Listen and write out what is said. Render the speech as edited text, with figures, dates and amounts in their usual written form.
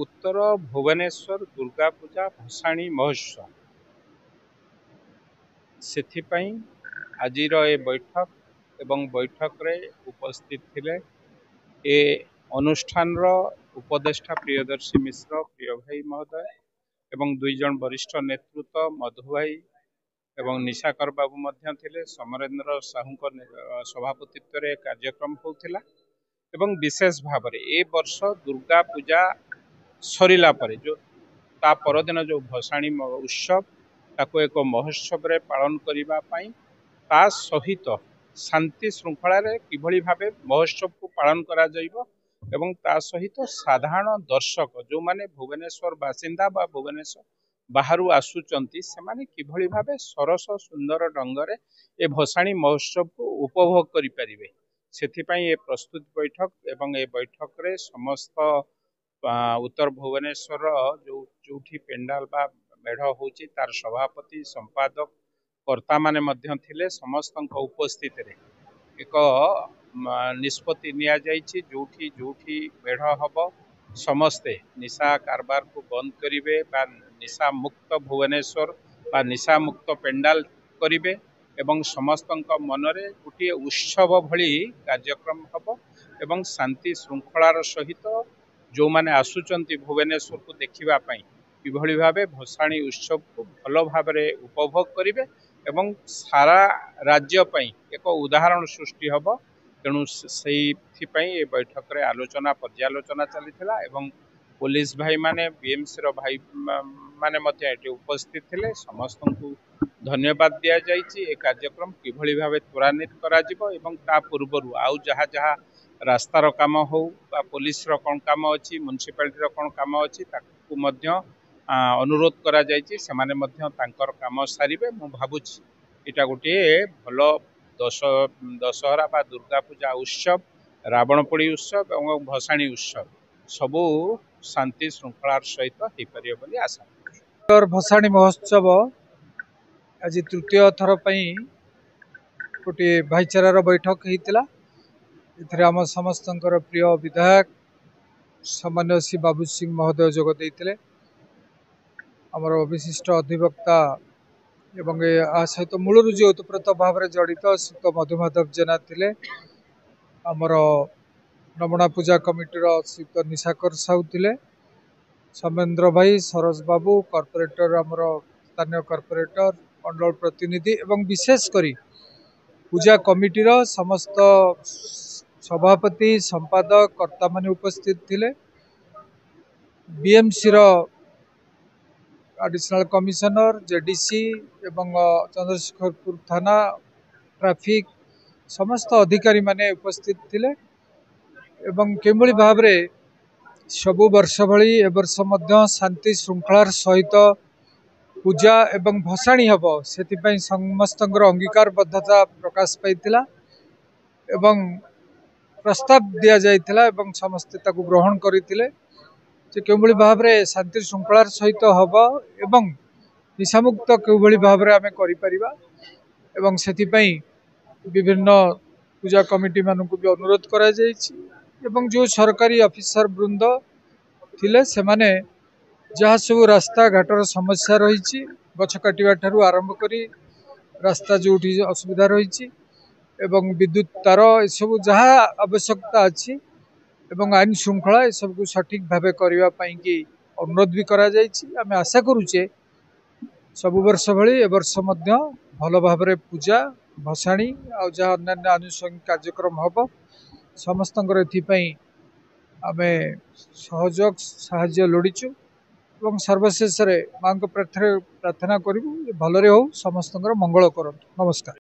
ଉତ୍ତର ଭୁବନେଶ୍ୱର ଦୁର୍ଗା ପୂଜା ଭସାଣି ମହୋତ୍ସବ, ସେଥିପାଇଁ ଆଜିର ଏ ବୈଠକ। ଏବଂ ବୈଠକରେ ଉପସ୍ଥିତ ଥିଲେ ଏ ଅନୁଷ୍ଠାନର ଉପଦେଷ୍ଟା ପ୍ରିୟଦର୍ଶୀ ମିଶ୍ର, ପ୍ରିୟ ଭାଇ ମହୋଦୟ, ଏବଂ 2 ଜଣ ବରିଷ୍ଠ ନେତୃତ୍ୱ ମଧୁ ଭାଇ ଏବଂ ନିଶାକର ବାବୁ ମଧ୍ୟ ଥିଲେ। ସମରେନ୍ଦ୍ର ସାହୁଙ୍କ ସଭାପତିତ୍ୱରେ କାର୍ଯ୍ୟକ୍ରମ ହେଉଥିଲା। ଏବଂ ବିଶେଷ ଭାବରେ ଏ ବର୍ଷ ଦୁର୍ଗା ପୂଜା ସରିଲା ପରେ ଯେଉଁ ତା ପରଦିନ ଯେଉଁ ଭସାଣି ଉତ୍ସବ, ତାକୁ ଏକ ମହୋତ୍ସବରେ ପାଳନ କରିବା ପାଇଁ, ତା ସହିତ ଶାନ୍ତି ଶୃଙ୍ଖଳାରେ କିଭଳି ଭାବେ ମହୋତ୍ସବକୁ ପାଳନ କରାଯିବ ଏବଂ ତା ସହିତ ସାଧାରଣ ଦର୍ଶକ ଯେଉଁମାନେ ଭୁବନେଶ୍ୱର ବାସିନ୍ଦା ବା ଭୁବନେଶ୍ୱର ବାହାରୁ ଆସୁଛନ୍ତି, ସେମାନେ କିଭଳି ଭାବେ ସରସ ସୁନ୍ଦର ଢଙ୍ଗରେ ଏ ଭସାଣି ମହୋତ୍ସବକୁ ଉପଭୋଗ କରିପାରିବେ, ସେଥିପାଇଁ ଏ ପ୍ରସ୍ତୁତି ବୈଠକ। ଏବଂ ଏ ବୈଠକରେ ସମସ୍ତ ଉତ୍ତର ଭୁବନେଶ୍ୱରର ଯେଉଁ ଯେଉଁଠି ପେଣ୍ଡାଲ ବା ମେଢ଼ ହେଉଛି ତାର ସଭାପତି, ସମ୍ପାଦକ, କର୍ତ୍ତାମାନେ ମଧ୍ୟ ଥିଲେ। ସମସ୍ତଙ୍କ ଉପସ୍ଥିତିରେ ଏକ ନିଷ୍ପତ୍ତି ନିଆଯାଇଛି, ଯେଉଁଠି ଯେଉଁଠି ମେଢ଼ ହେବ ସମସ୍ତେ ନିଶା କାରବାରକୁ ବନ୍ଦ କରିବେ ବା ନିଶା ମୁକ୍ତ ଭୁବନେଶ୍ୱର ବା ନିଶା ମୁକ୍ତ ପେଣ୍ଡାଲ କରିବେ, ଏବଂ ସମସ୍ତଙ୍କ ମନରେ ଗୋଟିଏ ଉତ୍ସବ ଭଳି କାର୍ଯ୍ୟକ୍ରମ ହେବ। ଏବଂ ଶାନ୍ତି ଶୃଙ୍ଖଳାର ସହିତ ଯେଉଁମାନେ ଆସୁଛନ୍ତି ଭୁବନେଶ୍ୱରକୁ ଦେଖିବା ପାଇଁ, କିଭଳି ଭାବେ ଭସାଣି ଉତ୍ସବକୁ ଭଲ ଭାବରେ ଉପଭୋଗ କରିବେ ଏବଂ ସାରା ରାଜ୍ୟ ପାଇଁ ଏକ ଉଦାହରଣ ସୃଷ୍ଟି ହେବ, ତେଣୁ ସେଇଥିପାଇଁ ଏ ବୈଠକରେ ଆଲୋଚନା ପର୍ଯ୍ୟାଲୋଚନା ଚାଲିଥିଲା। ଏବଂ ପୋଲିସ ଭାଇମାନେ, ବିଏମ୍ସିର ଭାଇ ମାନେ ମଧ୍ୟ ଏଠି ଉପସ୍ଥିତ ଥିଲେ। ସମସ୍ତଙ୍କୁ ଧନ୍ୟବାଦ ଦିଆଯାଇଛି। ଏ କାର୍ଯ୍ୟକ୍ରମ କିଭଳି ଭାବେ ତ୍ୱରାନ୍ୱିତ କରାଯିବ ଏବଂ ତା ପୂର୍ବରୁ ଆଉ ଯାହା ଯାହା ରାସ୍ତାର କାମ ହେଉ ବା ପୋଲିସର କ'ଣ କାମ ଅଛି, ମ୍ୟୁନିସିପାଲିଟିର କ'ଣ କାମ ଅଛି, ତାକୁ ମଧ୍ୟ ଅନୁରୋଧ କରାଯାଇଛି, ସେମାନେ ମଧ୍ୟ ତାଙ୍କର କାମ ସାରିବେ। ମୁଁ ଭାବୁଛି ଏଇଟା ଗୋଟିଏ ଭଲ ଦଶହରା ବା ଦୁର୍ଗା ପୂଜା ଉତ୍ସବ, ରାବଣ ପୋଡ଼ି ଉତ୍ସବ ଏବଂ ଭସାଣି ଉତ୍ସବ ସବୁ ଶାନ୍ତି ଶୃଙ୍ଖଳାର ସହିତ ହେଇପାରିବ ବୋଲି ଆଶା କରୁଛୁ। ଭସାଣି ମହୋତ୍ସବ ଆଜି ତୃତୀୟ ଥର ପାଇଁ ଗୋଟିଏ ଭାଇଚାରାର ବୈଠକ ହେଇଥିଲା। ଏଥିରେ ଆମ ସମସ୍ତଙ୍କର ପ୍ରିୟ ବିଧାୟକ ସମ୍ମାନୀୟ ଶ୍ରୀ ବାବୁ ସିଂ ମହୋଦୟ ଯୋଗ ଦେଇଥିଲେ। ଆମର ବିଶିଷ୍ଟ ଅଧିବକ୍ତା ଏବଂ ଏହା ସହିତ ମୂଳରୁ ଯିଏ ଓତପ୍ରୋତ ଭାବରେ ଜଡ଼ିତ ଶ୍ରୀଯୁକ୍ତ ମଧୁମାଧବ ଜେନା ଥିଲେ। ଆମର ନମଣା ପୂଜା କମିଟିର ଶ୍ରୀଯୁକ୍ତ ନିଶାକର ସାହୁ ଥିଲେ, ସମେନ୍ଦ୍ର ଭାଇ, ସରୋଜ ବାବୁ, କର୍ପୋରେଟର, ଆମର ସ୍ଥାନୀୟ କର୍ପୋରେଟର, ମଣ୍ଡଳ ପ୍ରତିନିଧି ଏବଂ ବିଶେଷ କରି ପୂଜା କମିଟିର ସମସ୍ତ ସଭାପତି, ସମ୍ପାଦକ, କର୍ତ୍ତାମାନେ ଉପସ୍ଥିତ ଥିଲେ। ବିଏମ୍ସିର ଆଡିସନାଲ କମିଶନର, ଜେଡିସି ଏବଂ ଚନ୍ଦ୍ରଶେଖରପୁର ଥାନା, ଟ୍ରାଫିକ ସମସ୍ତ ଅଧିକାରୀମାନେ ଉପସ୍ଥିତ ଥିଲେ। ଏବଂ କେଉଁଭଳି ଭାବରେ ସବୁ ବର୍ଷ ଭଳି ଏ ବର୍ଷ ମଧ୍ୟ ଶାନ୍ତି ଶୃଙ୍ଖଳାର ସହିତ ପୂଜା ଏବଂ ଭସାଣି ହେବ, ସେଥିପାଇଁ ସମସ୍ତଙ୍କର ଅଙ୍ଗୀକାରବଦ୍ଧତା ପ୍ରକାଶ ପାଇଥିଲା ଏବଂ ପ୍ରସ୍ତାବ ଦିଆଯାଇଥିଲା ଏବଂ ସମସ୍ତେ ତାକୁ ଗ୍ରହଣ କରିଥିଲେ ଯେ କେଉଁଭଳି ଭାବରେ ଶାନ୍ତି ଶୃଙ୍ଖଳାର ସହିତ ହେବ ଏବଂ ନିଶାମୁକ୍ତ କେଉଁଭଳି ଭାବରେ ଆମେ କରିପାରିବା। ଏବଂ ସେଥିପାଇଁ ବିଭିନ୍ନ ପୂଜା କମିଟିମାନଙ୍କୁ ବି ଅନୁରୋଧ କରାଯାଇଛି। ଏବଂ ଯେଉଁ ସରକାରୀ ଅଫିସର ବୃନ୍ଦ ଥିଲେ, ସେମାନେ ଯାହା ସବୁ ରାସ୍ତାଘାଟର ସମସ୍ୟା ରହିଛି, ଗଛ କାଟିବା ଠାରୁ ଆରମ୍ଭ କରି ରାସ୍ତା ଯେଉଁଠି ଅସୁବିଧା ରହିଛି ଏବଂ ବିଦ୍ୟୁତ ତାର, ଏସବୁ ଯାହା ଆବଶ୍ୟକତା ଅଛି ଏବଂ ଆଇନ ଶୃଙ୍ଖଳା, ଏସବୁକୁ ସଠିକ୍ ଭାବେ କରିବା ପାଇଁକି ଅନୁରୋଧ ବି କରାଯାଇଛି। ଆମେ ଆଶା କରୁଛେ ସବୁ ବର୍ଷ ଭଳି ଏ ବର୍ଷ ମଧ୍ୟ ଭଲ ଭାବରେ ପୂଜା, ଭସାଣି ଆଉ ଯାହା ଅନ୍ୟାନ୍ୟ ଆନୁଷଙ୍ଗିକ କାର୍ଯ୍ୟକ୍ରମ ହେବ, ସମସ୍ତଙ୍କର ଏଥିପାଇଁ ଆମେ ସହଯୋଗ ସାହାଯ୍ୟ ଲୋଡ଼ିଛୁ। ଏବଂ ସର୍ବଶେଷରେ ମାଙ୍କ ପ୍ରାର୍ଥନା କରିବୁ ଭଲରେ ହେଉ, ସମସ୍ତଙ୍କର ମଙ୍ଗଳ କରନ୍ତୁ। ନମସ୍କାର।